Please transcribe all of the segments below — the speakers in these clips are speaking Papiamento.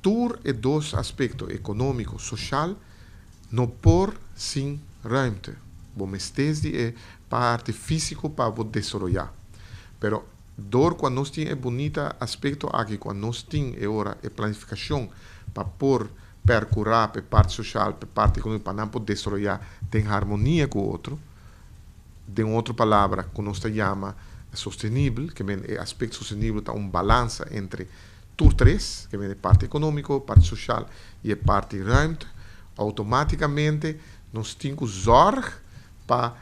Tur e dos aspecto, economico, social, no por sin ruimte. Bo mester di e parti fisico pa desaroya. Pero dor cu nos tin e bunita aspecto aki, cu nos tin e ora e planificacion pa por percura pa parti social, pa parti economico, pa nan por desaroya den harmonia cu otro, den otro palabra, cu nos ta yama sostenibel, kiermen e aspecto sostenibel ta un balansa entre tur tres, kiermen parti economico, parti social y parti ruimte, automaticamente nos tin cu zorg pa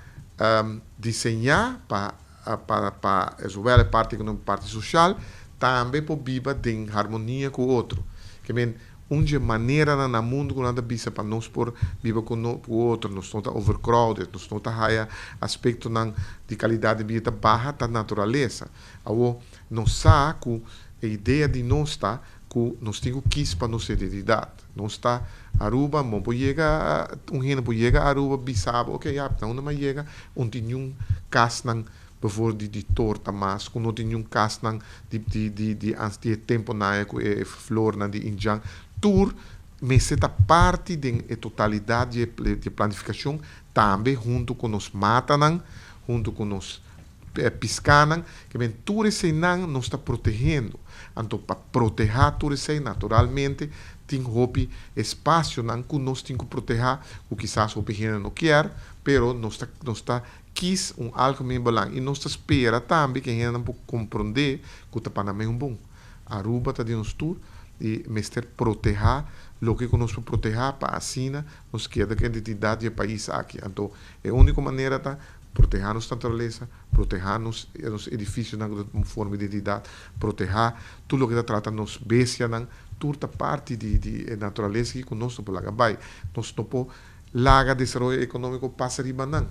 diseña pa zowel e parti economico, parti social, tambe pa biba den harmonia cu otro. Kiermen, un manera na mundo cu nan ta bisa pa nos por biba cu, no, cu otro, nos no ta overcrowded, nos no ta haya aspecto nan di calidad di bida baha, ta naturalesa. Awo, nos sa cu e idea di nos ta cu nos tin cu kies pa nos identidad. Nos ta Aruba, bo por yega, un hende por yega Aruba, bisa bo, ok, ja, na unda m'a yega, no tin un cas nan bijvoorbeeld di torta mas, cu no tin un cas nan di tempo na e flor nan di indjan. Tur mester ta parti di totalidad di planificacion tambe hunto cu nos matanan, hunto cu nos piscanan, kiermen tur esey nan nos ta protegiendo. Anto, pa proteha tur esey, naturalmente, tin hopi espacio nan cu nos tin cu proteha, cu kisas hopi hende no kier, pero nos ta kies un algemeen belang y nos ta spera tambe cu hende por comprende cu ta pa nan un bon. Aruba ta di nos tur y mester proteha loke cu nos por proteha pa asina nos keda cu identidad di pais aki. Anto, e unico manera ta proteha nos naturalesa, proteha nos edificio nan forma di identidad, proteha tur loke ta trata nos bestia nan, tur ta parti di naturalesa cu nos no por laga bay. Nos no por laga desaroyo economico pasa riba nan.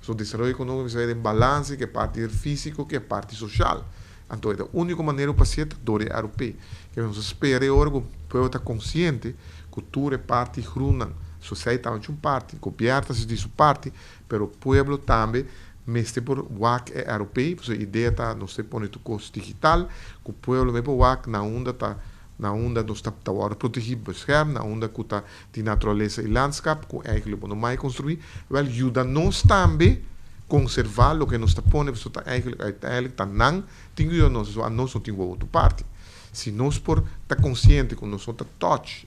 So, desaroyo economico ta den balansa, cu e parti fisico, cu e parti social. Anto, e unico manera pa haci ta door ROP. Cu nos ta spera awor cu e pueblo ta consciente cu tur e parti groen nan. Sociedad ta un parti, gobierno ta su parti, pero pueblo tambe mester por wak e ROP, e idea ta nos pone tur cos digital, cu pueblo mes por wak na unda ta, na unda nos ta worden protegi, bescherm, na unda cu ta di naturalesa y landschap, cu eigenlijk no mag construi, wel yuda nos tambe conserva loke nos ta pone, pasobra ta eigenlijk uiteindelijk ta nan tin cu nos, so nos no tin otro parti. Si nos por ta consciente cu nos no ta touch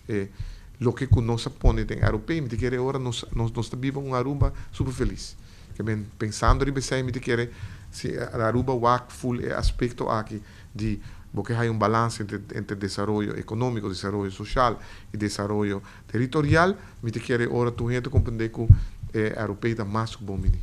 loke cu nos a pone den ROP, mi ta kere ora nos ta biba un Aruba super feliz. Kiermen, pensando riba esey, mi ta kere si Aruba wak full e aspecto aki di porque hay un balance entre desaroyo economico, desaroyo social y desaroyo territorial, mi ta kere ora tur hende comprende cu ROP ta mas cu bon bini.